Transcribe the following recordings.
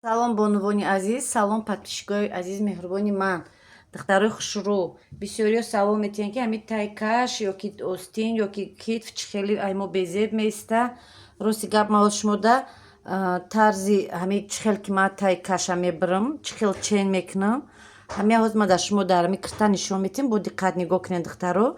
Салом, бонувони азиз, салом, подписчикои азиз, меҳрубони ман, духтарои хушрӯ. Бисёриё савол метиҳанд, ки ҳамин тайкаш ёки остин ёки китф чӣ хеле ай мо безеб меиста. Рости гап, ма ҳоз шумода тарзи ҳамин чӣ хел ки ман тайкаша мебарам, чӣ хел чен мекунам, ҳамин ҳоз ма дар шумо дар ҳамин кирта нишон метиҳам. Бо диққат нигоҳ кунед, духтаро,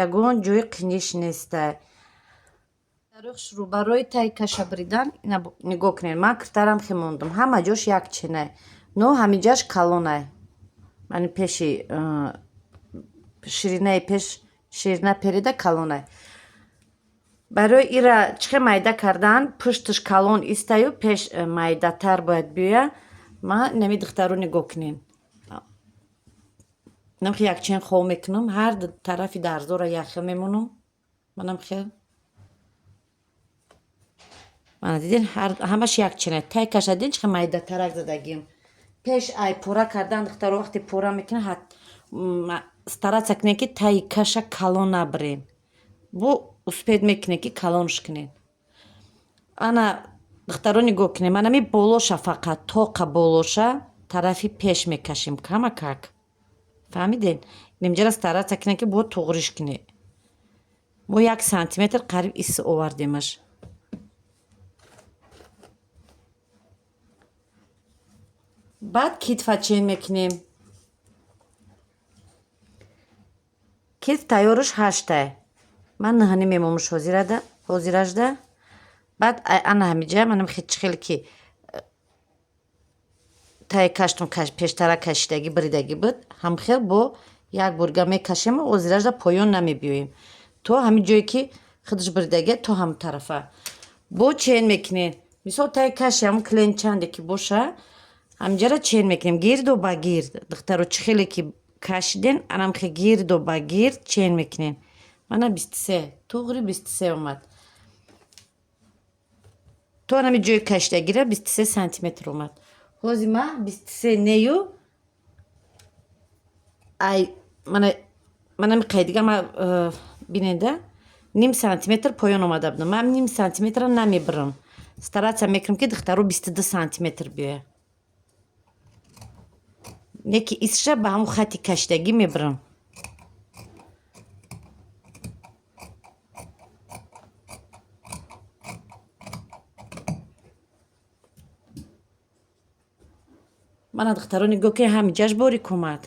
ягон ҷои қиниш нестай. Хушрӯ, барои тайкаша бридан ина нигоҳ кунед, ман киртарам хемондум, ҳама ҷош як ченай, но ҳаминҷаш калонай. Мани пеши ширинаи пеш, ширина перида калонай. Барои ира чӣ хел майда кардан, пушташ калон истаю, пеш майдатар бояд биёя. Ма инами, духтаро, нигоҳ кунед, намхи якчен хов мекунам, ҳар тарафи дарзора якхел мемонам. Манам хел, мана дидин, ҳамаш якчена. Тайкаша дидин, чӣ хел майдатарак задагим. Пеш ай пора кардан, духтаро, вақте пора мекунед, стараться кунед, ки таи каша калон набирен. Бо успеть мекунед, ки калонш кунед. Ана, духтаро, нигоҳ кунед, манами болоша, фақат тоқа болоша тарафи пеш мекашем камакак, фаҳмидед? Нимҷара стараться кунед, ки бо туғриш кунед. Мо 1 сантиметр қариб ис овардемаш. Баъд китфа чен мекунем. Китф тайёраш ҳаштай, ман наҳани мемомуш ҳозиражда. Баъд ана ҳамиҷа манам чӣ хеле ки таи каштон пештара кашидагӣ, биридагӣ буд, ҳамхел бо як бурга мекашему ҳозиражда поён намебиёем, то ҳамин ҷое ки худаш биридагия, то ҳамн тарафа бо чен мекунем. Мисол, таи каши ҳамн клен чанде ки боша, ҳаминҷара чен мекунем гирду ба гирд. Духтаро, чӣ хеле ки кашиден, анамхе гирду ба гирд чен мекунем. Мана, 23, туғри 23 омад. То анами ҷои кашидагира 23 сантиметр омад. Ҳози ма 23 нею, ай мана манами қайдига ма бинеда, ним сантиметр поён омада будам. Ман ним сантиметра намебирам, стараться мекунам, ки, духтаро, 22 сантиметр биёяд. Не ки исша ба ҳамун хати кашидагӣ мебирам. Мана, духтаро, нигоҳ кунед, ҳам ҷаш борик омад,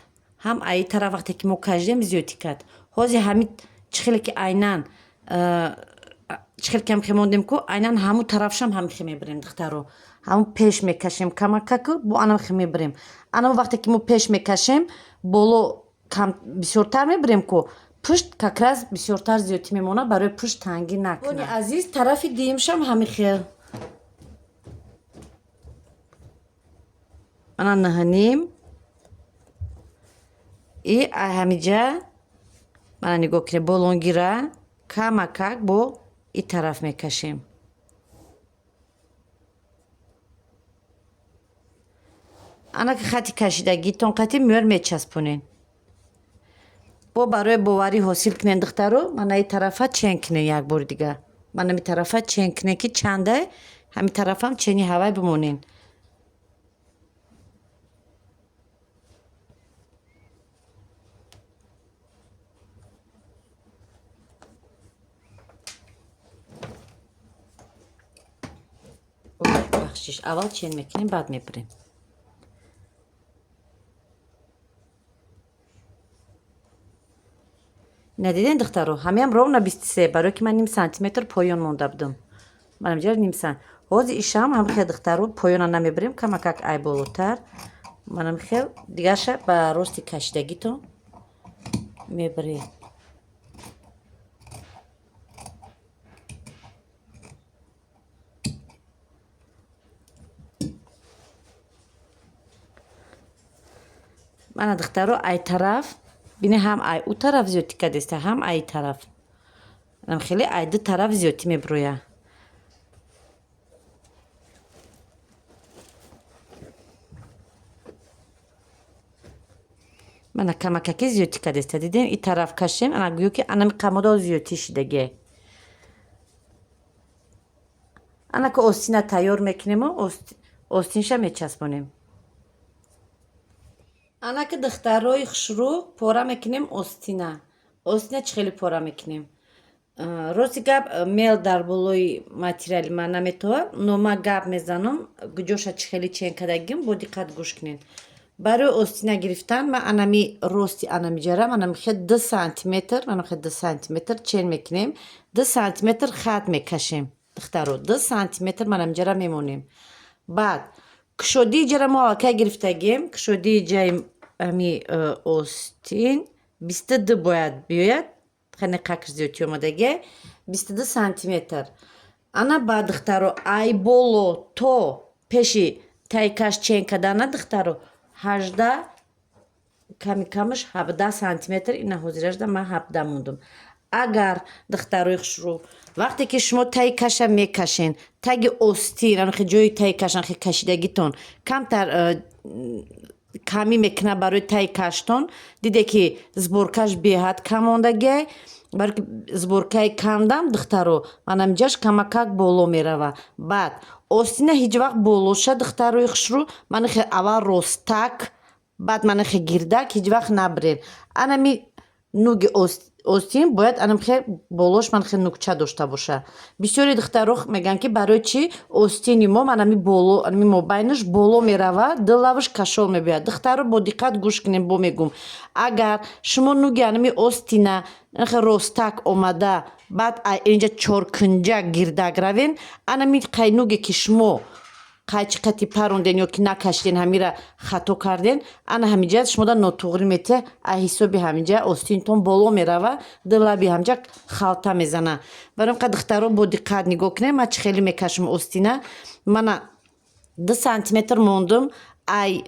ҳам аи тараф вақте ки мо кашидем, зиёдтӣ кард. Ҳозир ҳамин чӣ хеле ки айнан чӣ хеле ки ҳамхе мондем ку, айнан ҳамун тарафшам ҳамхе мебирем, духтаро. Ҳамун пеш мекашем камакаку, бо анамхе мебирем. Анам вақте ки мо пеш мекашем, боло кам бисёртар мебирем ку, пушт как раз бисёртар зиёдтӣ мемонад, барои пушт тангӣ накунад. Азиз, тарафи дуюмшам ҳамин хел. Мана, наҳаним и ҳамиҷа, мана, нигоҳ кунед, болонгира камакак бо и тараф мекашем. Анаки хати кашидагитон қати мӯр мечаспонед. Бо барои боварӣ ҳосил кунед, духтаро, мана и тарафа чен кунед як бори дига. Мана ми тарафа чен кунед, ки чандай, ҳамин тарафам чени ҳавай бимонед. Бахшиш, аввал чен мекунем, баъд мебирем. Надиден, духтаро, ҳамеам ровно 23, барое ки ман ним сантиметр поён монда будам. Манамҷа ним сан. Ҳозир ишам ҳам хел, духтаро, поёна намебирем, камакак ай болотар. Манам хел дигарша ба рости кашидагитон мебирем. Мана, духтаро, ай тараф бине, ҳам ай ӯ тараф зиёдтӣ кардеста, ҳам ай тараф. Анам хеле ай ду тараф зиёдтӣ мебироя. Мана, камакаки зиёдтӣ кардеста, дидем, и тараф кашем, ана гӯё ки анами қамодо зиёдтӣ шидагие. Анака остина тайёр мекунему. Остинша мечаспонем. Ана ки, духтарои хушрӯ, пора мекунем остина. Остина чӣ хеле пора мекунем? Рости гап, мел дар болои материали ман наметавад, но ман гап мезанам, куҷоша чӣ хеле чен кардагим, бо диққат гӯш кунед. Барои остина гирифтан ман анами рости анамиҷара манамихе 2 сантиметр, манамихе 2 сантиметр чен мекунем, 2 сантиметр хат мекашем. Духтаро, 2 сантиметр манамиҷара мемонем. Баъд кушодии ҷара мо аллакай гирифтагем. Кушодии ҷаи ами остин 22 бояд биёяд, хеле қакр зиёдтӣ омадагия, 22 сантиметр. Ана баъд, духтаро, ай боло то пеши тайкаш чен кардана, духтаро, 18, ками камаш 17 сантиметр. Ина ҳозиражда ман 17 мондум. Агар, духтарои хушрӯ, вақте ки шумо таи каша мекашен, таги остин, анхе ҷои таи каш, анхе кашидагитон камтар камӣ мекунад барои таи каштон, диде ки сборкаш беҳад кам мондагиай. Барои ки сборкаи камдам, духтаро, манамиҷаш камакак боло мерава. Баъд остина ҳеҷ вақт болоша, духтарои хушрӯ, манахе аввал ростак, баъд манахе гирдак ҳеҷ вақт набирен. Анами нуги остин бояд анамхе болош манахе нукча дошта боша. Бисёри духтаро мегӯянд, ки барои чӣ остини мо манами боло, анами мобайнаш боло мерава, дилаваш кашол мебиёяд. Духтаро, бо диққат гӯш кунем, бо мегӯм: агар шумо нуги анами остина анахе ростак омада, баъд инҷа чоркунҷа гирдак равен, анами қайнуге ки шумо қайчи қати паронден ё ки накашиден, ҳамира хато карден, ана ҳамиҷа шумода нотуғрӣ метиҳа. А ҳисоби ҳамиҷа остинтон боло мерава, дилаби ҳамҷа халта мезана. Барои ин қадр, духтаро, бо диққат нигоҳ кунем, ман чӣ хеле мекашам остина. Мана 2 сантиметр мондум ай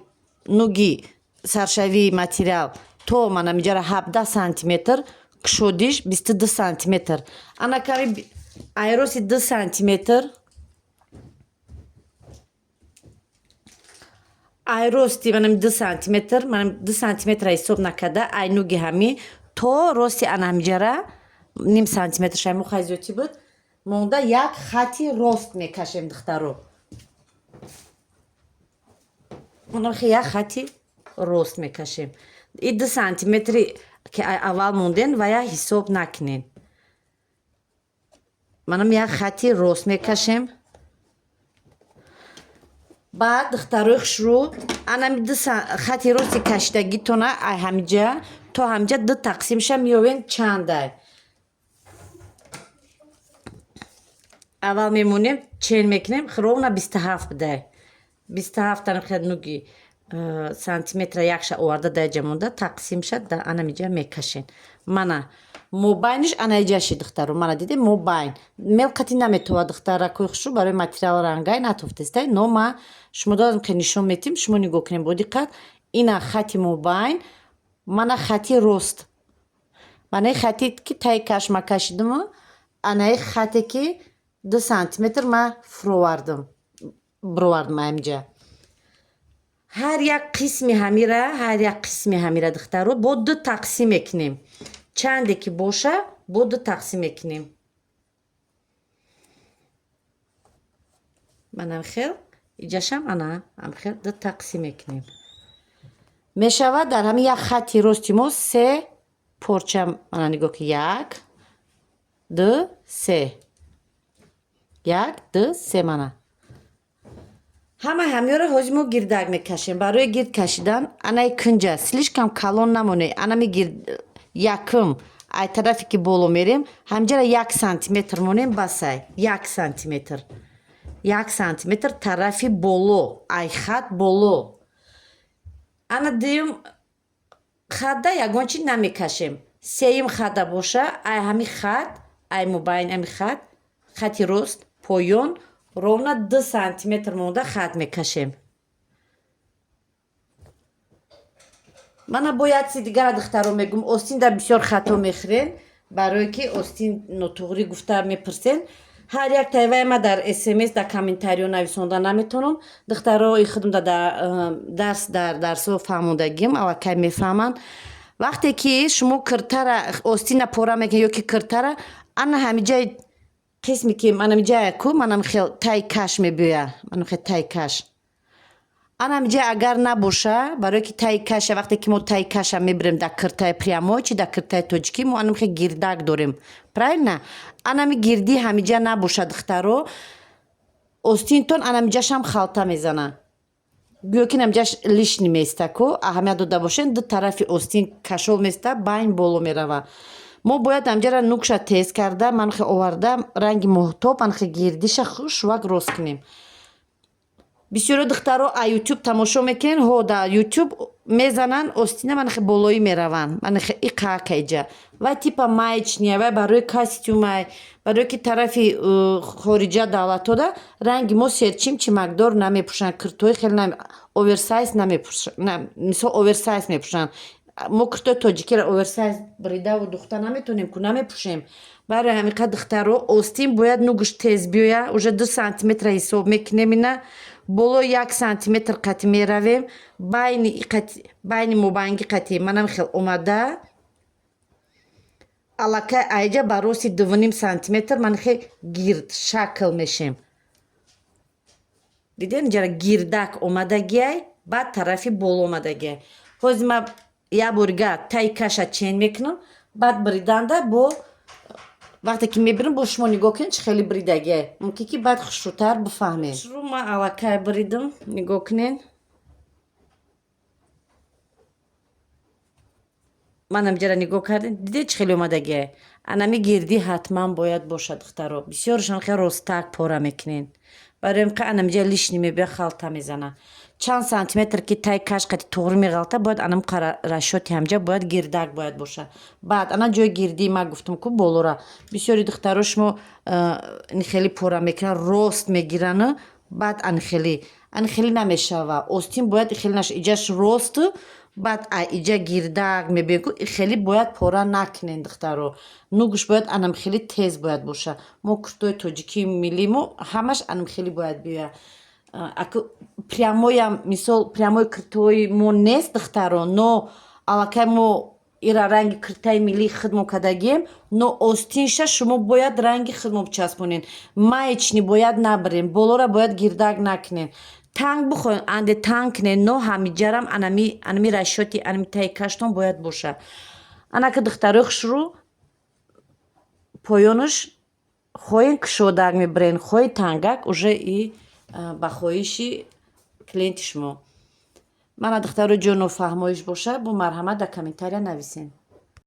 нуги саршавии материал то мана миҷара 17 сантиметр, кушодиш 22 сантиметр. Ана ками айроси 2 сантиметр, ай рости манам 2 сантиметр, манам 2 сантиметра ҳисоб накарда, ай нуги ҳами то рости ана ҳамиҷара ним сантиметр шайму хайзиётӣ буд монда, як хати рост мекашем. Духтаро, манахе як хати рост мекашем. И 2 сантиметри ки аввал монден, ва я ҳисоб накунен. Манам як хати рост мекашем. Баъд, духтарои хушрӯ, анами ду хати рости кашидагитона ай ҳамиҷа то ҳамиҷа ду тақсимша меёвен. Чандай аввал мемонем, чен мекунем, ровно 27 будай. 27 анахе нуги сантиметра якша оварда даҷа монда, тақсимша да анамиҷа мекашен. Мана мобайниш анаиҷаши, духтаро, мана дидем мобайн мелқати наметова. Духтаракои хушрӯ, барои материал рангай натофтестай, но ма шумо додам ки нишон метим, шумо нигоҳ кунем бо диққат. Ина хати мобайн, мана хати рост, манаи хати ки таи каш ма кашидиму, анаи хате ки 2 сантиметр ма фуровардам, бировардам аимҷа. Ҳар як қисми ҳамира, ҳар як қисми ҳамира, духтаро, бо ду тақсим мекунем. Чанде ки боша, бо ду тақсим мекунем. Манам хел иҷашам ана ҳамхел ду тақсим мекунем. Мешавад дар ҳамин як хати рости мо се порча. Мана нигоҳ ки: як, ду, се, як, ду, се. Мана ҳама ҳамёро ҳозир мо гирдак мекашем. Барои гирд кашидан анаи кунҷа слишком калон намоне. Анами гирд якум ай тарафе ки боло мерем, ҳамҷара 1 сантиметр монем, басай. 1 сантиметр, 1 сантиметр тарафи боло, ай хат боло. Ана дуюм хатда ягон чи намекашем. Сеюм хатда боша, ай ҳами хат, ай мобайн ҳами хат, хати рост поён ровно 2 сантиметр монда хат мекашем. Мана бо як чизи дигара, духтаро, мегум. Остин да бисёр хато мехӯрен, барое ки остин нотуғрӣ гуфта мепурсен. Ҳар як тайваи ма дар смс, дар комментариё нависонда наметавонам. Духтарои худам да дарс, дар дарсҳо фаҳмондагим, аллакай мефаҳманд. Вақте ки шумо киртара, остина пора мекунед ё ки киртара, ана ҳамиҷаи қисме ки манамиҷая ку, манам хел тай каш мебиёя, манам хел тай каш. Анамиҷа агар набоша, барое ки таи каша, вақте ки мо таи каша мебирем дар киртаи прямой чи дар киртаи тоҷикӣ, мо анамихе гирдак дорем, правильно? Анами гирдӣ ҳамиҷа набоша, духтаро, остинтон анамиҷашам халта мезана, гӯё ки намиҷаш лишний места ку. Аҳамият дода бошен, ду тарафи остин кашол места, байн боло мерава. Мо бояд ҳамҷара нукша тез карда, манхе оварда, ранги моҳтоб, анхе гирдиша хушвак рост кунем. Бисёро духтаро а Ютуб тамошо мекунен, ҳо, да Ютуб мезананд, остина манхе болоӣ мераванд, манхе иқакайҷа вай типа маечный, вай барои костюмай, барое ки тарафи хориҷа давлатҳода ранги мо серчим чимакдор намепӯшанд, киртои хеле оверсайз намепӯшанд, мисол, оверсайз мепӯшанд. Мо киртои тоҷикиро оверсайз бридаву духта наметонем ку, намепӯшем. Барои ҳамиқа, духтаро, остин бояд нугуш тез биёя. Уже 2 сантиметра ҳисоб мекунем, ина боло 1 сантиметр қати меравем, байни мобанги қати манам хел омада, аллакай айҷа ба рости 2,5 сантиметр ман хе гирд шакл мешем. Дидем, инҷара гирдак омадагиай, баъд тарафи боло омадагиай. Ҳозир ма як борига таи каша чен мекунам, баъд бриданда бо вақте ки мебирам, бо шумо нигоҳ кунед, чӣ хеле бридагиай, мумкин ки баъд хушрӯтар бифаҳмед. Шурӯъ, ма аллакай бридам, нигоҳ кунед. Манам ҷара нигоҳ кардем, дидед, чӣ хеле омадагиай? Анами гирдӣ ҳатман бояд бошад, духтаро. Бисёршон хел ростак пора мекунед, барои ка анамиҷа лишний мебиёд, халта мезана. Чанд сантиметр ки тай каш қати туғри меғалта, бояд анам расчёти ҳамҷа бояд гирдак бояд боша. Баъд ана ҷои гирдии ма гуфтам ку, болора бисёри духтаро шумо хеле пора мекунанд, рост мегирану баъд анихеле намешава. Остин бояд хеле наша, иҷаш рост, баъд а иҷа гирдак мебиён ку, хеле бояд пора накунен, духтаро. Нугуш бояд анам хеле тез бояд боша. Мо куртои тоҷикии миллии мо ҳамаш анам хеле бояд биёяд. Аку прямоям, мисол, прямои киртои мо нест, духтаро, но аллакай мо ира ранги киртаи миллии худмо кардагием, но остинша шумо бояд ранги худмо бичаспонед, маечный бояд набарем, болора бояд гирдак накунем. Танг бихоҳем, анде танг кунед, но ҳамиҷарам анами расчёти анами таи каштон бояд боша. Анака, духтарои хушрӯ, поёнаш хоҳем кушодак мебарен, хоҳем тангак, уже и ба хоҳиши клиенти шумо. Мана, духтаро, ҷо нофаҳмоиш боша, бо марҳамат дар комментария нависен.